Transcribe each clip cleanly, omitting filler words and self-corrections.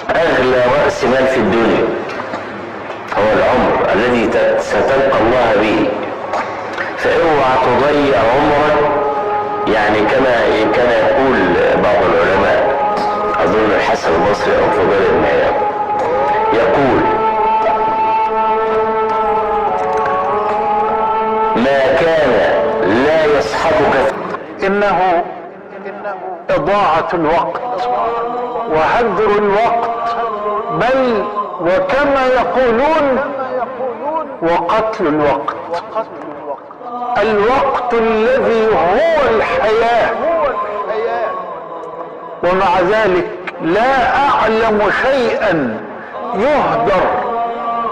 أغلى رأس مال في الدنيا هو العمر الذي ستلقى الله به، فاوعى تضيع عمرك. يعني كما كان يقول بعض العلماء، أظن الحسن البصري أو فضيل بن عياض، يقول: ما كان لا يصحبك. إنه إضاعة الوقت وهدر الوقت، بل وكما يقولون وقتل الوقت، الوقت الذي هو الحياة. ومع ذلك لا أعلم شيئا يهدر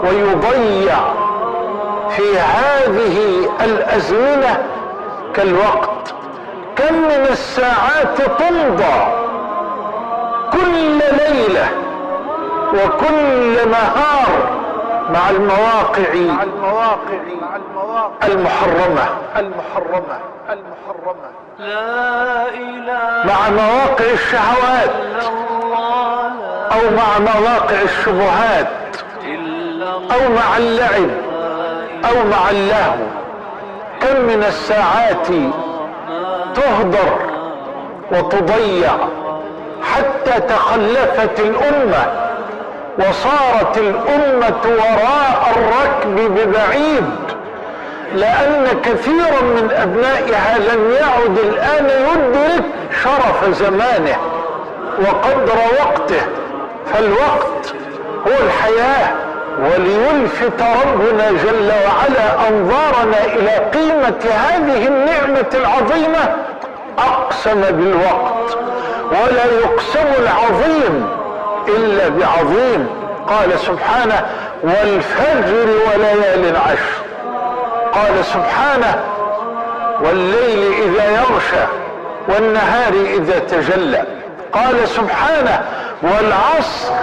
ويضيع في هذه الأزمنة كالوقت. كم من الساعات تمضى كل ليلة وكل نهار مع المواقع المحرمة، مع مواقع الشهوات أو مع مواقع الشبهات أو مع اللعب أو مع اللهو. كم من الساعات تهدر وتضيع حتى تخلفت الأمة وصارت الأمة وراء الركب ببعيد، لأن كثيرا من أبنائها لم يعد الآن يدرك شرف زمانه وقدر وقته. فالوقت هو الحياة. وليلفت ربنا جل وعلا أنظارنا إلى قيمة هذه النعمة العظيمة أقسم بالوقت، ولا يقسم العظيم إلا بعظيم. قال سبحانه: والفجر وليال عشر. قال سبحانه: والليل إذا يغشى والنهار إذا تجلى. قال سبحانه: والعصر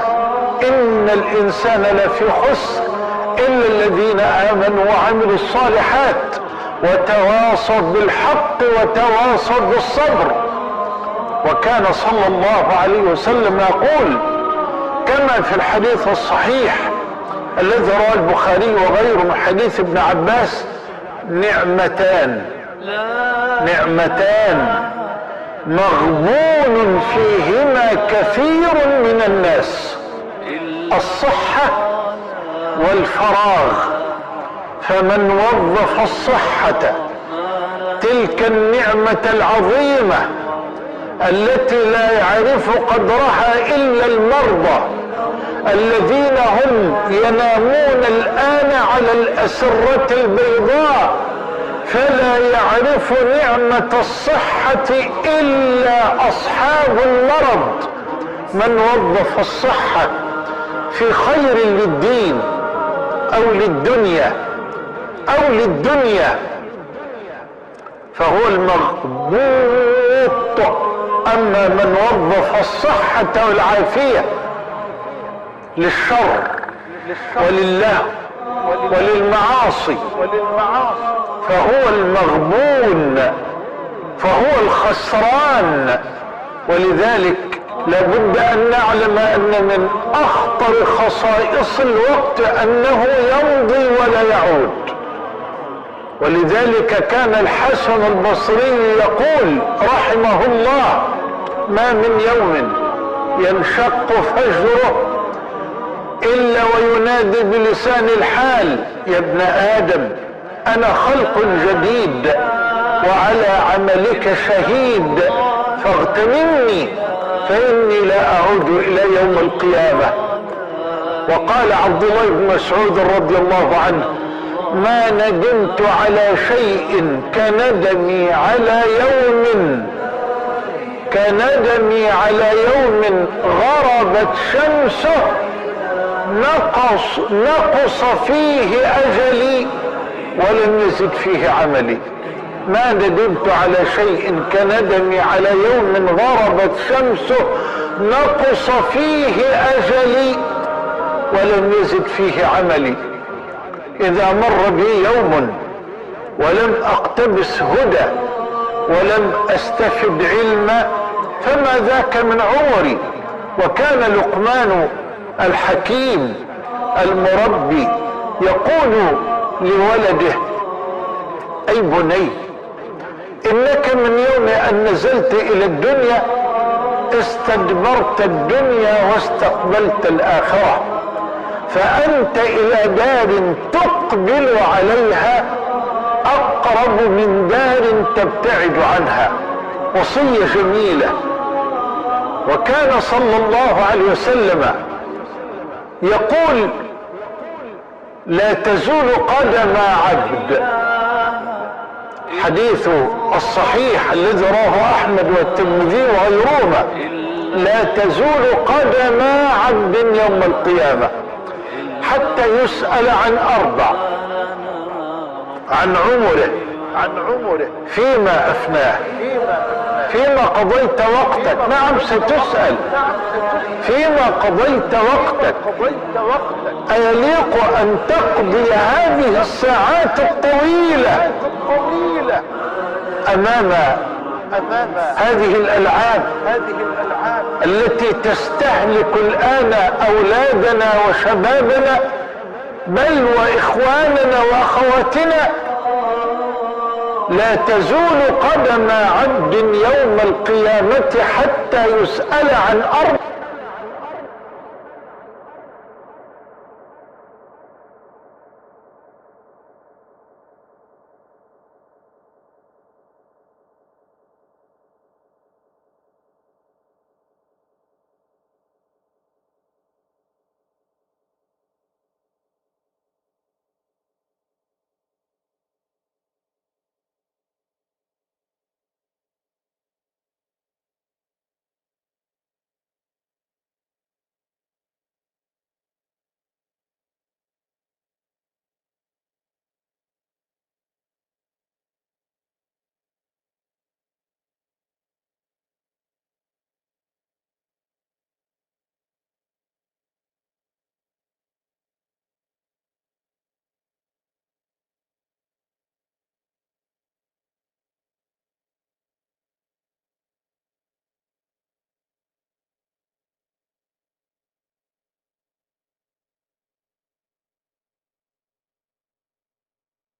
إن الإنسان لفي خسر إلا الذين آمنوا وعملوا الصالحات وتواصوا بالحق وتواصوا بالصبر. وكان صلى الله عليه وسلم يقول كما في الحديث الصحيح الذي رواه البخاري وغيره من حديث ابن عباس: نعمتان نعمتان مغبون فيهما كثير من الناس، الصحة والفراغ. فمن وظف الصحة، تلك النعمة العظيمة التي لا يعرف قدرها إلا المرضى الذين هم ينامون الآن على الأسرة البيضاء، فلا يعرف نعمة الصحة إلا أصحاب المرض. من وظف الصحة في خير للدين أو للدنيا أو للدنيا فهو المغبوط. أما من وظف الصحة والعافية للشر ولله وللمعاصي فهو المغبون، فهو الخسران. ولذلك لابد أن نعلم أن من أخطر خصائص الوقت أنه يمضي ولا يعود. ولذلك كان الحسن البصري يقول رحمه الله: ما من يوم ينشق فجره إلا وينادي بلسان الحال: يا ابن آدم أنا خلق جديد وعلى عملك شهيد، فاغتنمني فإني لا أعود إلى يوم القيامة. وقال عبد الله بن مسعود رضي الله عنه: ما ندمت على شيء كندمي على يوم، كندمي على يوم غربت شمسه نقص فيه أجلي ولم يزد فيه عملي. ما ندمت على شيء كندمي على يوم غربت شمسه نقص فيه أجلي ولم يزد فيه عملي. إذا مر بي يوم ولم أقتبس هدى ولم أستفد علما فما ذاك من عمري. وكان لقمان الحكيم المربي يقول لولده: أي بني، إنك من يوم أن نزلت إلى الدنيا استدبرت الدنيا واستقبلت الآخرة، فأنت إلى دار تقبل عليها أقرب من دار تبتعد عنها. وصية جميلة. وكان صلى الله عليه وسلم يقول: لا تزول قدم عبد. حديث الصحيح الذي رواه أحمد والترمذي وغيرهما: لا تزول قدم عبد يوم القيامة حتى يسأل عن أربع: عن عمره فيما أفناه، فيما قضيت وقتك. نعم ستسأل فيما قضيت وقتك. أيليق أن تقضي هذه الساعات الطويلة أمام هذه الألعاب التي تستهلك الآن أولادنا وشبابنا، بل وإخواننا وأخواتنا؟ لا تزول قدم عبد يوم القيامة حتى يسأل عن أربع.